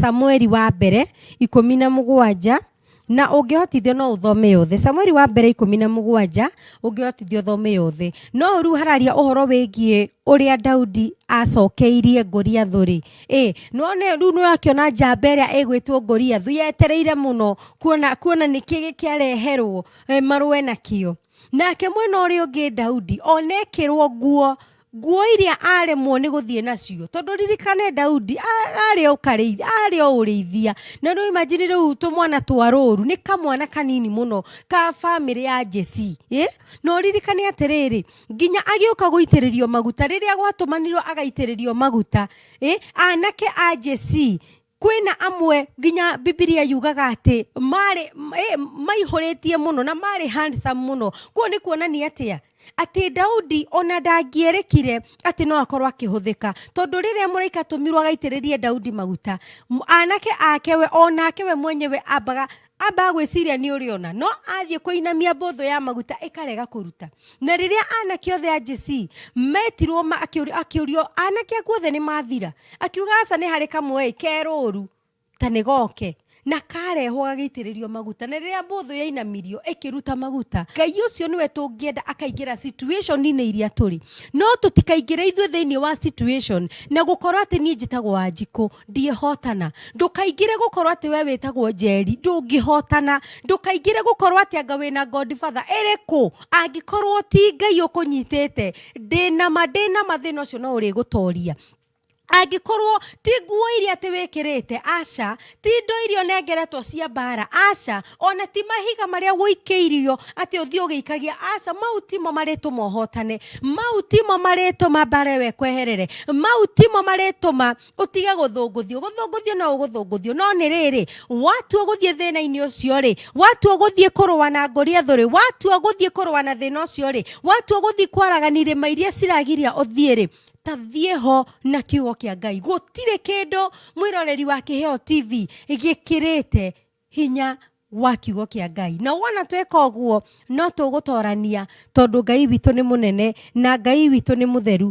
Samueli wa mbere 17, na ũngĩhotithio no ũthome yothe. Samueli wa mbere 17, ũngĩhotithio ũthome yothe. No rĩu hararia ũhoro wĩgiĩ ũrĩa Daudi acokeirie Goliathũ rĩ, ĩ none rĩu nĩũrakĩona njamba ĩrĩa ĩgwĩtwo Goliathũ yetereire mũno kuona nĩkĩ gĩkĩareherwo marũe nakĩo. Nake mwena ũrĩa ũngĩ Daudi onekĩrwo nguo iria aremwo nĩ gũthiĩ nacio, tondũ ririkane Daudi arĩ o karĩithia, arĩ o ũrĩithia. Na rĩu imagine rĩu tũmwana twa rũru nĩ kamwana kanini mũno ka bamĩrĩ ya Jesse, ĩ? Na ũririkane atĩrĩrĩ, nginya agĩũka gũitĩrĩrio maguta, rĩrĩa gwatũmanirwo agaitĩrĩrio maguta, ĩ? Anake a Jesse kwĩna amwe nginya Bibilia yugaga atĩ marĩ, maihũrĩtie mũno na marĩ handsome mũno. Kuo nĩ kuonania atĩa? Atĩ Daudi ona ndangĩerĩkire atĩ no akorwo akĩhũthĩka, tondũ rĩrĩa mũraika atũmirwo agaitĩrĩrie Daudi maguta, anake ake we onake we mwenyewe ambaga gwĩciria nĩ ũrĩ ona, no athiĩ kũinamia mbũthũ ya maguta ĩkarega kũruta. Na rĩrĩa anake othe a Jesse metirwo akĩũrio anake aku othe nĩ mathira, akiuga aca, nĩ harĩ kamwe kerũru ta nĩ goke, na karehwo gagĩitĩrĩrio maguta. Na rĩrĩa mbũthũ yainamirio ĩkĩruta maguta. Ngai ũcio nĩwe tũngĩenda akaingĩra situation-inĩ iria tũrĩ, no tũtikaingĩre ithuĩ thĩinĩ wa situation na gũkorwo atĩ niĩ njĩtagwo Wanjikũ ndiĩhotana. Ndũkaingĩre gũkorwo atĩ we wĩtagwo Njeri ndũngĩhotana. Ndũkaingĩre gũkorwo atĩ anga wĩna godfather ĩrĩkũ, angĩkorwo ti Ngai ũkũnyitĩte, ndĩna ma thĩna ũcio no ũrĩgũtoria. Angĩkorwo ti nguo iria atĩ wĩkĩrĩte, aca, ti indo iria ũnengeretwo cia mbara, aca, ona ti mahiga marĩa wũikĩirio atĩ ũthiĩ ũgĩikagia, aca, mau timo marĩtũma ũhotane, mau timo marĩtũma mbara ĩyo ĩkweherere, mau timo marĩtũma ũtige gũthũngũthio. Gũthũngũthio no ũgũthũngũthio, no nĩ rĩrĩ, watua gũthiĩ thĩna-inĩ ũcio rĩ, watua gũthiĩ kũrũa na Goliathũ rĩ, watua gũthiĩ kũrũa na thĩna ũcio rĩ, watua gũthiĩ kwaragania irĩma iria ciragiria ũthiĩ rĩ, ta thiĩ ho na kiugo kĩa Ngai. Gũtirĩ kĩndũ mwĩroreri wa Kĩheo TV gĩkĩrĩte hinya wa kiugo kĩa Ngai. Na wona tweka ũguo no tũgũtorania, tondũ Ngai witũ nĩ mũnene na Ngai witũ nĩ mũtheru.